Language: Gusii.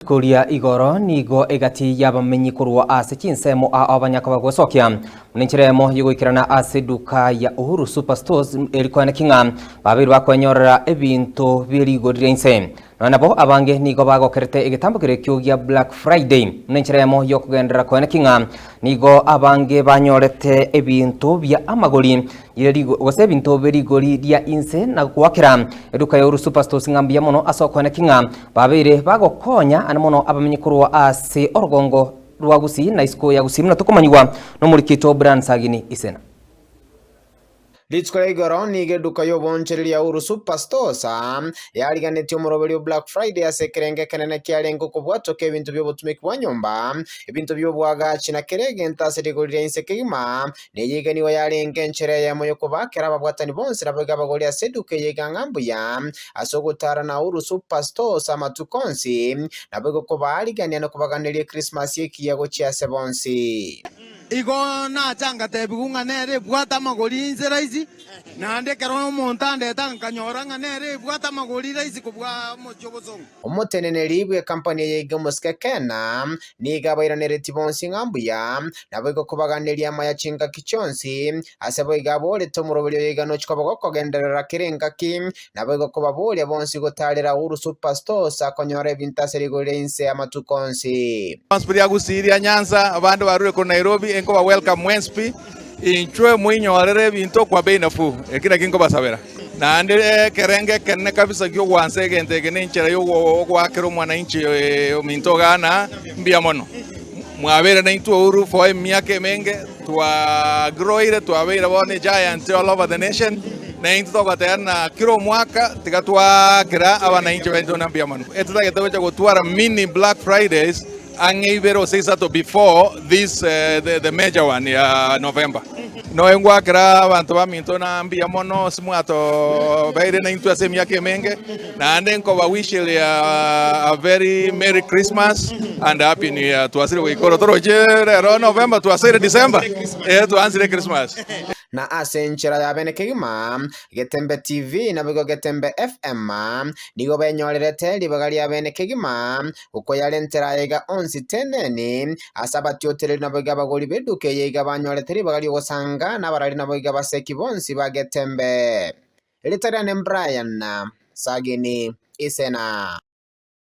Koria igoro nigo egati y'abamenyi korwa ase chinsemo ao abanyakoba gwesokia buna enchera eyemo y'ogoikerana ase eduka ya Uhuru Super Stores eri koeneki ng'a babeire bakwenyorera ebinto bie rigori ria inse. Nonya nabo abange nigo bagokerete egetambo keria gia Black Friday buna enchera eyemo y'okogenderera koeneki ng'a nigo abange banyorete ebinto bia amagori gose ebinto bie rigori ria inse na goakera eduka ya Uhuru Super Stores ng'a mbuya mono ase okoeneki ng'a Babeire bagokonya ande mono abamenyi korwa ase orogongo rwa Gusii na isiko ya Gusii buna tokomanyigwa nomoriki oito Brian Sagini Isena. Rituko ria igoro nigo eduka y'oboonchoreria ya Uhuru Super Stores yariganetie omoroberio o Black Friday ase ekerengo ekenene kiarenge okobwatoka ebinto bi'obotumeki bwa nyomba, ebinto bi'oboagachi na kera egento ase rigori ria inse kegima. Neye iga nigo yarenge enchera eyemo y'okobakera ababwatani bonsi naboigo abagori ase eduka eye iga ng'a mbuya ase ogotara na Uhuru Super Stores amatuko onsi, naboigo kobaarigania na kobaganeria Ekrismasi ekiya gochia ase bonsi. Igo nacha ngatebigwa ng'a nere ebwate amagori inse rahisi, naende ekero omonto andeta nkanyora ng'a nere ebwate amagori rahisi kobua omochie obosongo. Omoteneneri bw'ekampani eye iga omosike Kena, nigo abairaneretie bonsi ng'a mbuya, naboigo kobaganeria amaya chingaki chionsi, ase boigo aborete omoroberi oyo iga nochia koba gokogenderera kera engaki, naboigo kobaboria bonsi gotarera Uhuru Super Stores akonyora ebinto ase rigori ria inse amatuko onsi. Bonsi ria Gusii ria Nyanza, abande barure korwa Nairobi, enkoba welcome mwensi pi, inchwe moinyorere ebinto kwa bei nafuu, eki nakio nkobasabera. Naende ekerengo ekenene kabisa gi'ogwansa egento eke nenchera y'ogoakera omwananchi ominto Ghana mbuya mono. Mwabeire naintwe Uhuru for emiaka emenge, twagroire twabeire bono egiant all over the nation, na intwe togoteba ng'a kera omwaka tiga twaakera abananchi baito buna mbuya mono. Etotagete gocha gotwara mini black Fridays ang'e ibere gose isato before this the major one ya November. Noe ngwakera abanto baminto na mbuya mono ase mwatobeire naintwe ase emiaka emenge, naende nkobawisheria a very merry Christmas and happy new year. Twasire goika oro toroche rero November twasoire December, eh twansire Christmas. Na ase enchera ya bene kegima, Getembe TV naboigo Getembe FM nigo benyorerete ribaga ria bene kegima Okoyarentera ayaiga onsi teneni, ase abatiotereri naboigo abagori b'eduka eye iga banyorete ribaga ri'ogosanga, na abarari naboigo abaseki bonsi ba Getembe. Erieta riane Brian, Sagini, Isena.